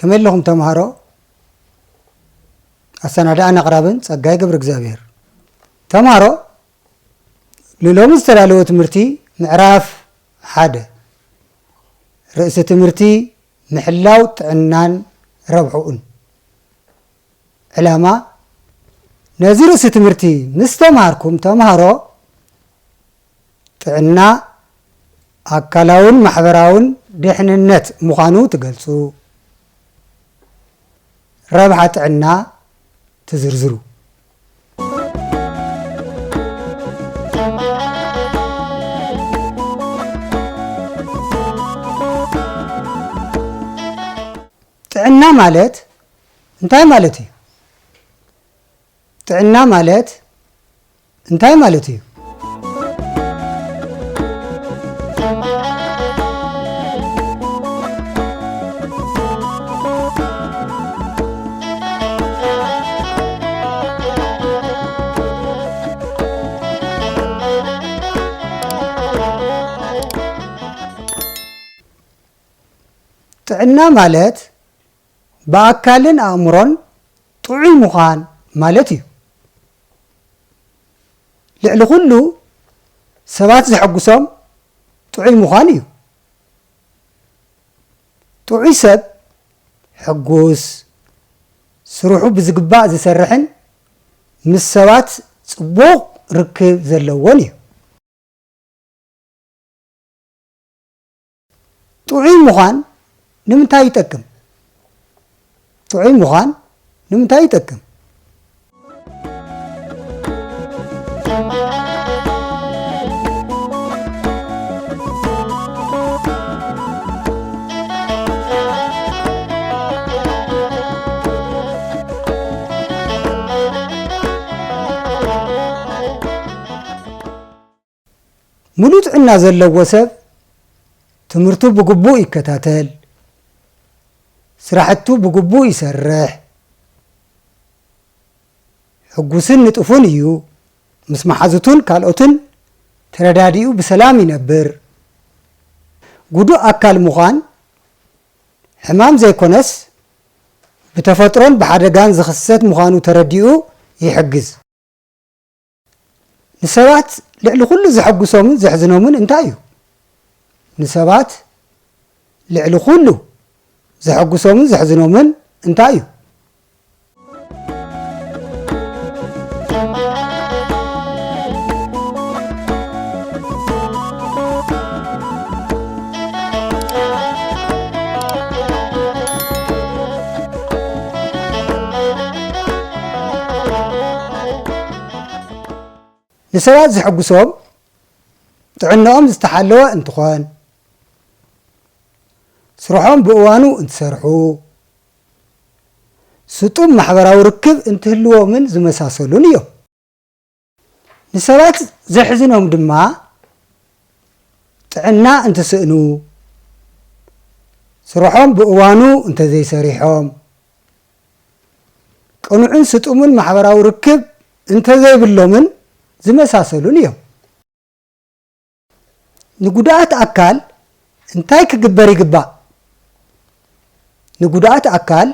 ከመይ ኣለኹም ተምሃሮ? ኣሰናድኣን ኣቕራብን ጸጋይ ገብረ እግዚኣብሔር። ተምሃሮ፣ ንሎሚ ዝተዳለወ ትምህርቲ ምዕራፍ ሓደ፣ ርእሲ ትምህርቲ ምሕላው ጥዕናን ረብሕኡን። ዕላማ፣ ነዚ ርእሲ ትምህርቲ ምስ ተምሃርኩም ተምሃሮ፣ ጥዕና ኣካላውን ማሕበራውን ድሕንነት ምዃኑ ትገልጹ። ረብሓ ጥዕና ትዝርዝሩ። ጥዕና ማለት እንታይ ማለት እዩ? ጥዕና ማለት እንታይ ማለት እዩ? ጥዕና ማለት ብኣካልን ኣእምሮን ጥዑይ ምዃን ማለት እዩ። ልዕሊ ኩሉ ሰባት ዘሐጉሶም ጥዑይ ምዃን እዩ። ጥዑይ ሰብ ሕጉስ፣ ስርሑ ብዝግባእ ዝሰርሕን ምስ ሰባት ጽቡቕ ርክብ ዘለዎን እዩ። ጥዑይ ምዃን ንምንታይ ይጠቅም? ጥዑይ ምዃን ንምንታይ ይጠቅም? ምሉእ ጥዕና ዘለዎ ሰብ ትምህርቱ ብግቡእ ይከታተል፣ ስራሕቱ ብግቡእ ይሰርሕ፣ ሕጉስን ንጡፍን እዩ። ምስ መሓዙቱን ካልኦትን ተረዳዲኡ ብሰላም ይነብር። ጉዱእ ኣካል ምዃን ሕማም ዘይኮነስ፣ ብተፈጥሮን ብሓደጋን ዝኽሰት ምዃኑ ተረዲኡ ይሕግዝ። ንሰባት ልዕሊ ኩሉ ዘሐጉሶምን ዘሕዝኖምን እንታይ እዩ? ንሰባት ልዕሊ ኩሉ ዘሐጉሶምን ዘሕዝኖምን እንታይ እዩ? ንሰባት ዘሐጉሶም ጥዕናኦም ዝተሓለወ እንትኾን፣ ስርሖም ብእዋኑ እንትሰርሑ፣ ስጡም ማሕበራዊ ርክብ እንትህልዎምን ዝመሳሰሉን እዮም። ንሰባት ዘሕዝኖም ድማ ጥዕና እንትስእኑ፣ ስርሖም ብእዋኑ እንተዘይሰሪሖም፣ ቅኑዕን ስጡምን ማሕበራዊ ርክብ እንተዘይብሎምን ዝመሳሰሉን እዮም። ንጉድኣት ኣካል እንታይ ክግበር ይግባእ? ንጉድኣት ኣካል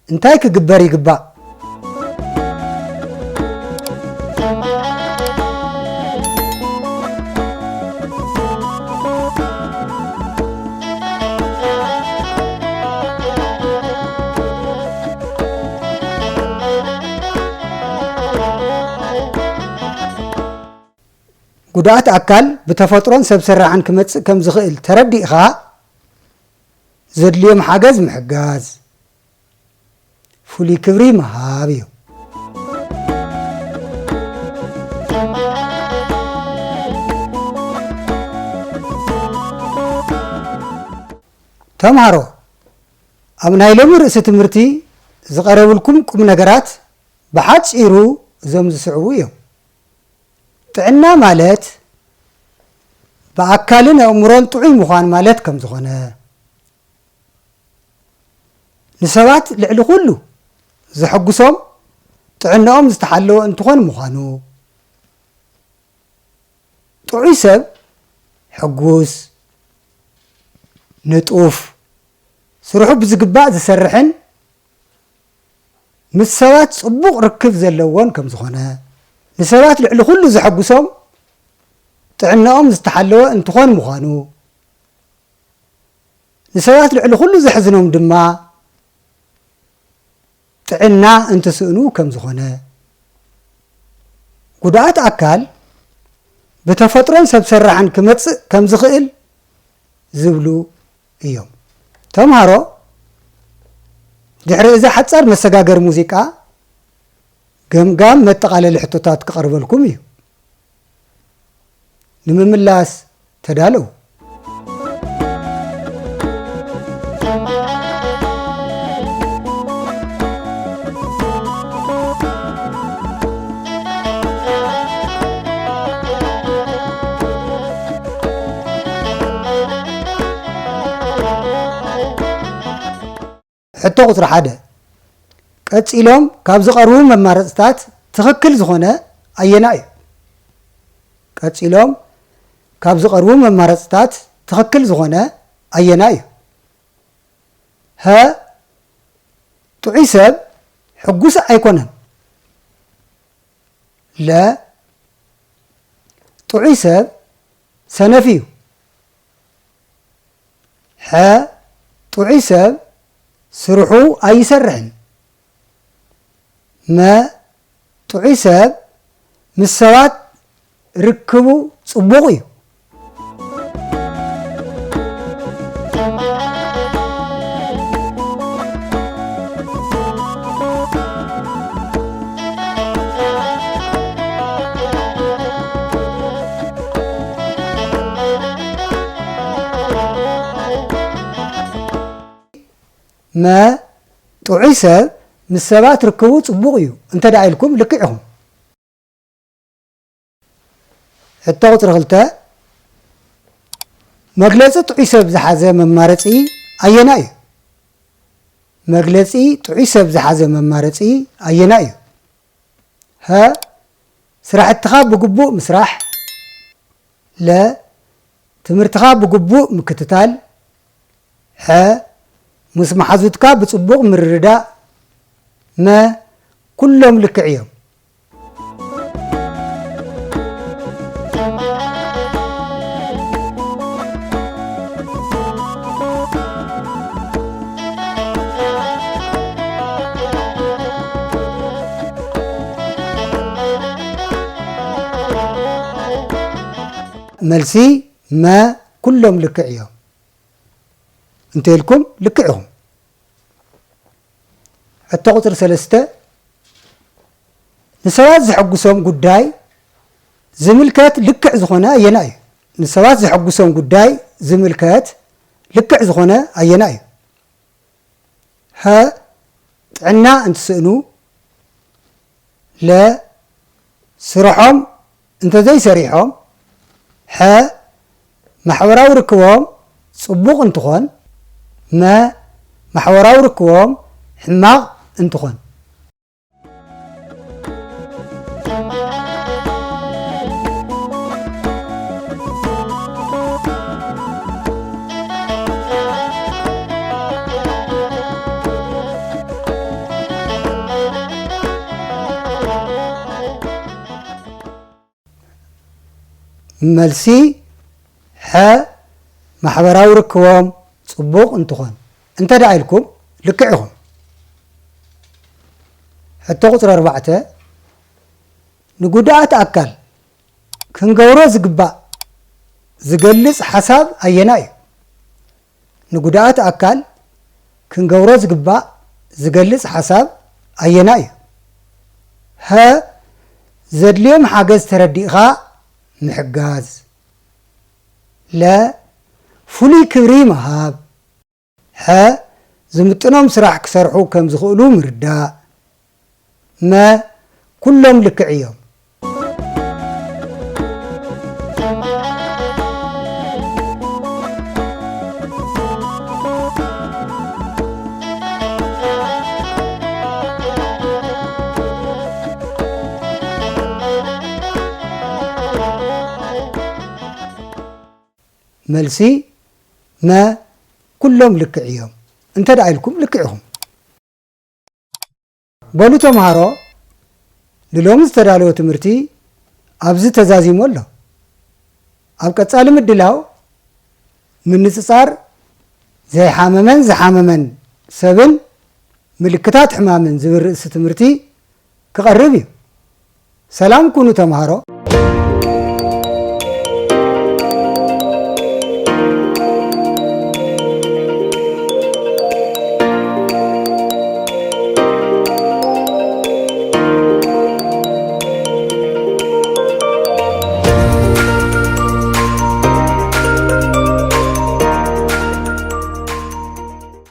እንታይ ክግበር ይግባእ? ጉድኣት ኣካል ብተፈጥሮን ሰብ ሰራሕን ክመጽእ ከም ዝኽእል ተረዲእኻ፣ ዘድልዮም ሓገዝ ምሕጋዝ፣ ፍሉይ ክብሪ ምሃብ እዩ። ተምሃሮ፣ ኣብ ናይ ሎሚ ርእሲ ትምህርቲ ዝቐረብልኩም ቁም ነገራት ብሓጺሩ እዞም ዝስዕቡ እዮም። ጥዕና ማለት ብኣካልን ኣእምሮን ጥዑይ ምዃን ማለት ከም ዝኾነ፣ ንሰባት ልዕሊ ኩሉ ዘሐጉሶም ጥዕናኦም ዝተሓለወ እንትኾን ምዃኑ፣ ጥዑይ ሰብ ሕጉስ፣ ንጡፍ፣ ስርሑ ብዝግባእ ዝሰርሕን ምስ ሰባት ጽቡቕ ርክብ ዘለዎን ከም ዝኾነ፣ ንሰባት ልዕሊ ኩሉ ዘሐጉሶም ጥዕናኦም ዝተሓለወ እንትኾን ምዃኑ፣ ንሰባት ልዕሊ ኩሉ ዘሕዝኖም ድማ ጥዕና እንትስእኑ ከም ዝኾነ፣ ጉድኣት ኣካል ብተፈጥሮን ሰብ ሰራሕን ክመጽእ ከም ዝኽእል ዝብሉ እዮም። ተምሃሮ፣ ድሕሪ እዚ ሓጻር መሰጋገሪ ሙዚቃ፣ ገምጋም መጠቓለሊ ሕቶታት ክቐርበልኩም እዩ። ንምምላስ ተዳለዉ። ሕቶ ቁጽሪ ሓደ፣ ቀጺሎም ካብ ዝቐርቡ መማረጽታት ትኽክል ዝኾነ ኣየና እዩ? ቀጺሎም ካብ ዝቐርቡ መማረጽታት ትኽክል ዝኾነ ኣየና እዩ? ሀ፣ ጥዑይ ሰብ ሕጉስ ኣይኮነን። ለ፣ ጥዑይ ሰብ ሰነፍ እዩ። ሐ፣ ጥዑይ ሰብ ስርሑ ኣይሰርሕን። መ፣ ጥዑይ ሰብ ምስ ሰባት ርክቡ ጽቡቕ እዩ። መ፣ ጥዑይ ሰብ ምስ ሰባት ርክቡ ጽቡቕ እዩ እንተ ደኣ ኢልኩም ልክዕ ኢኹም። ሕቶ ቁጽሪ ክልተ፣ መግለጺ ጥዑይ ሰብ ዝሓዘ መማረጺ ኣየና እዩ? መግለጺ ጥዑይ ሰብ ዝሓዘ መማረጺ ኣየና እዩ? ሀ፣ ስራሕትኻ ብግቡእ ምስራሕ። ለ፣ ትምህርትኻ ብግቡእ ምክትታል። ሐ፣ ምስ መሓዙትካ ብጽቡቕ ምርድዳእ። መ፣ ኩሎም ልክዕ እዮም። መልሲ መ፣ ኩሎም ልክዕ እዮም እንተ ኢልኩም ልክዕ ኢኹም። ሕቶ ቁጽሪ ሰለስተ፣ ንሰባት ዘሐጉሶም ጉዳይ ዝምልከት ልክዕ ዝኾነ ኣየና እዩ? ንሰባት ዘሐጉሶም ጉዳይ ዝምልከት ልክዕ ዝኾነ ኣየና እዩ? ሀ፣ ጥዕና እንትስእኑ። ለ፣ ስርሖም እንተዘይሰሪሖም። ሐ፣ ማሕበራዊ ርክቦም ጽቡቕ እንትኾን። መ፣ ማሕበራዊ ርክቦም ሕማቕ እንትኾን። መልሲ ሐ፣ ማሕበራዊ ርክቦም ጽቡቕ እንትኾን። እንተ ደኣ ኢልኩም ልክዕ ኢኹም። ሕቶ ቁጽሪ ኣርባዕተ፣ ንጉድኣት ኣካል ክንገብሮ ዝግባእ ዝገልጽ ሓሳብ ኣየና እዩ? ንጉድኣት ኣካል ክንገብሮ ዝግባእ ዝገልጽ ሓሳብ ኣየና እዩ? ሀ፣ ዘድልዮም ሓገዝ ተረዲእኻ ምሕጋዝ። ለ፣ ፍሉይ ክብሪ ምሃብ። ሐ፣ ዝምጥኖም ስራሕ ክሰርሑ ከም ዝኽእሉ ምርዳእ። መ፣ ኩሎም ልክዕ እዮም። መልሲ መ፣ ኩሎም ልክዕ እዮም። እንተ ደኣ ኢልኩም ልክዕ ኢኹም። በሉ ተምሃሮ፣ ንሎሚ ዝተዳለወ ትምህርቲ ኣብዚ ተዛዚሙ ኣሎ። ኣብ ቀጻሊ ምድላው፣ ምንጽጻር ዘይሓመመን ዝሓመመን ሰብን ምልክታት ሕማምን ዝብል ርእሲ ትምህርቲ ክቐርብ እዩ። ሰላም ኩኑ ተምሃሮ።